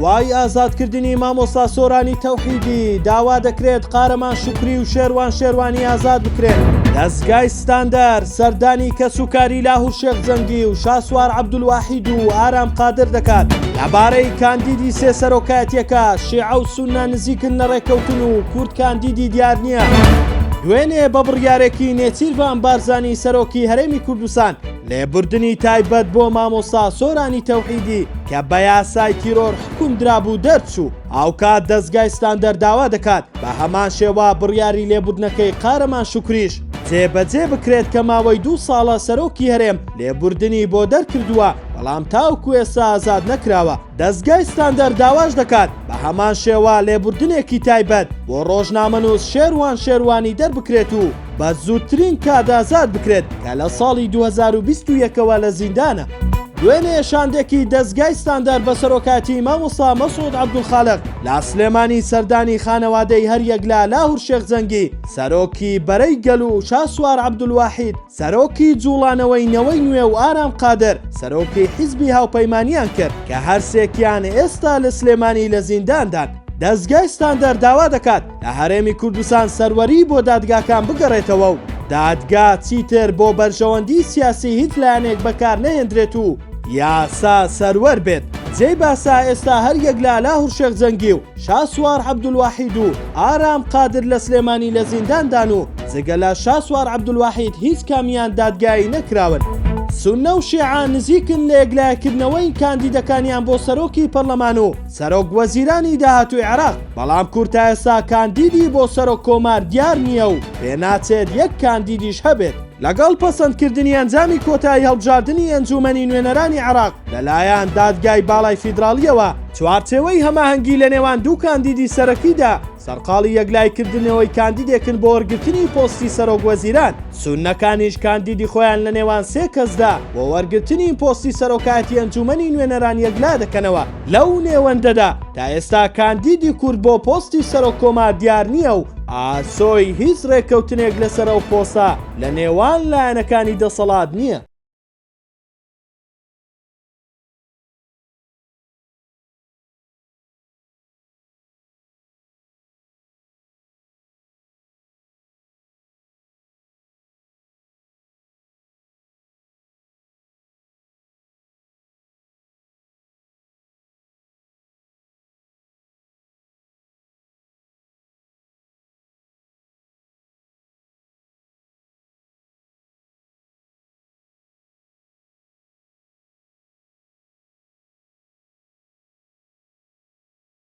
دوای ئازادکردنی مامۆستا سۆرانی تەوحیدی، داوا دەکرێت قارەمان شوکری و شێروان شێروانی ئازاد بکرێن. دەزگای ستاندەر سەردانی کەسوکاری لاهور شێخ جەنگی و شاسوار عەبدولواحید و ئارام قادر دەکات. لەبارەی کاندیدی سێ سەرۆکایەتیەکە، شیعە و سوننە نزیکن لە ڕێککەوتن و کورد کاندیدی دیار نییە. دوێنێ بە بڕیارێکی نێچیرڤان بارزانی سەرۆکی هەرێمی کوردستان، لێبوردنی تایبەت بۆ مامۆستا سۆرانی تەوحیدی کە بە یاسای تیرۆر حوکم درابوو دەرچوو، هاوکات دەزگای ستاندەر داوا دەکات بە هەمان شێوە بڕیاری لێبوردنەکەی قارەمان شوکریش جێبەجێ بکرێت کە ماوەی دوو ساڵە سەرۆکی هەرێم لێبوردنی بۆ دەرکردووە بەڵام تاوەکو ئێستا ئازاد نەکراوە. دەزگای ستاندەر داواش دەکات بە هەمان شێوە لێبوردنێکی تایبەت بۆ ڕۆژنامەنووس شێروان شێروانی دەربکرێت و بە زووترین کات ئازاد بکرێت کە لە ساڵی 2021 ەوە لە زیندانە. دوێنێ شاندێکی دەزگای ستاندەر بە سەرۆکایەتی مامۆستا مەسعود عەبدولخالق لە سلێمانی سەردانی خانەوادەی هەریەک لە لاهور شێخ جەنگی سەرۆکی بەرەی گەل و شاسوار عەبدولواحید سەرۆکی جوڵانەوەی نەوەی نوێ و ئارام قادر سەرۆکی حیزبی هاوپەیمانیان کرد کە هەرسێکیان ئێستا لە سلێمانی لە زینداندان. دەزگای ستاندەر داوا دەکات لە هەرێمی کوردستان سەروەری بۆ دادگاکان بگەڕێتەوە و دادگا چیتر بۆ بەرژەوەندی سیاسی هیچ لایەنێک بەکار نەهێندرێت و یاسا سەروەر بێت. جێی باسە ئێستا هەریەک لە لاهور شێخ جەنگی و شاسوار عەبدولواحید و ئارام قادر لە سلێمانی لە زینداندان و جگە لە شاسوار عەبدولواحید هیچ کامیان دادگایی نەکراون. سوننە و شیعە نزیکن لە یەکلایکردنەوەی کاندیدەکانیان بۆ سەرۆکی پەرلەمان و سەرۆک وەزیرانی داهاتووی عێراق، بەڵام کورد تا ئێستا کاندیدی بۆ سەرۆک کۆمار دیار نییە و پێناچێت یەک کاندیدیش هەبێت. لەگەڵ پەسەندکردنی ئەنجامی کۆتایی هەڵبژاردنی ئەنجوومەنی نوێنەرانی عێراق لەلایەن دادگای باڵای فیدراڵییەوە، چوارچێوەی هەماهەنگی لەنێوان دوو کاندیدی سەرەکیدا سەرقاڵی یەکلایکردنەوەی کاندیدێکن بۆ وەرگرتنی پۆستی سەرۆک وەزیران، سوننەکانیش کاندیدی خۆیان لەنێوان سێ کەسدا بۆ وەرگرتنی پۆستی سەرۆکایەتی ئەنجوومەنی نوێنەران یەکلادەکەنەوە. لەو نێوەندەدا تا ئێستا کاندیدی کورد بۆ پۆستی سەرۆک کۆمار دیار نییە و ئاسۆی هیچ رێککەوتنێک لەسەر ئەو پۆستە لە نێوان لایەنەکانی دەسەڵات نییە.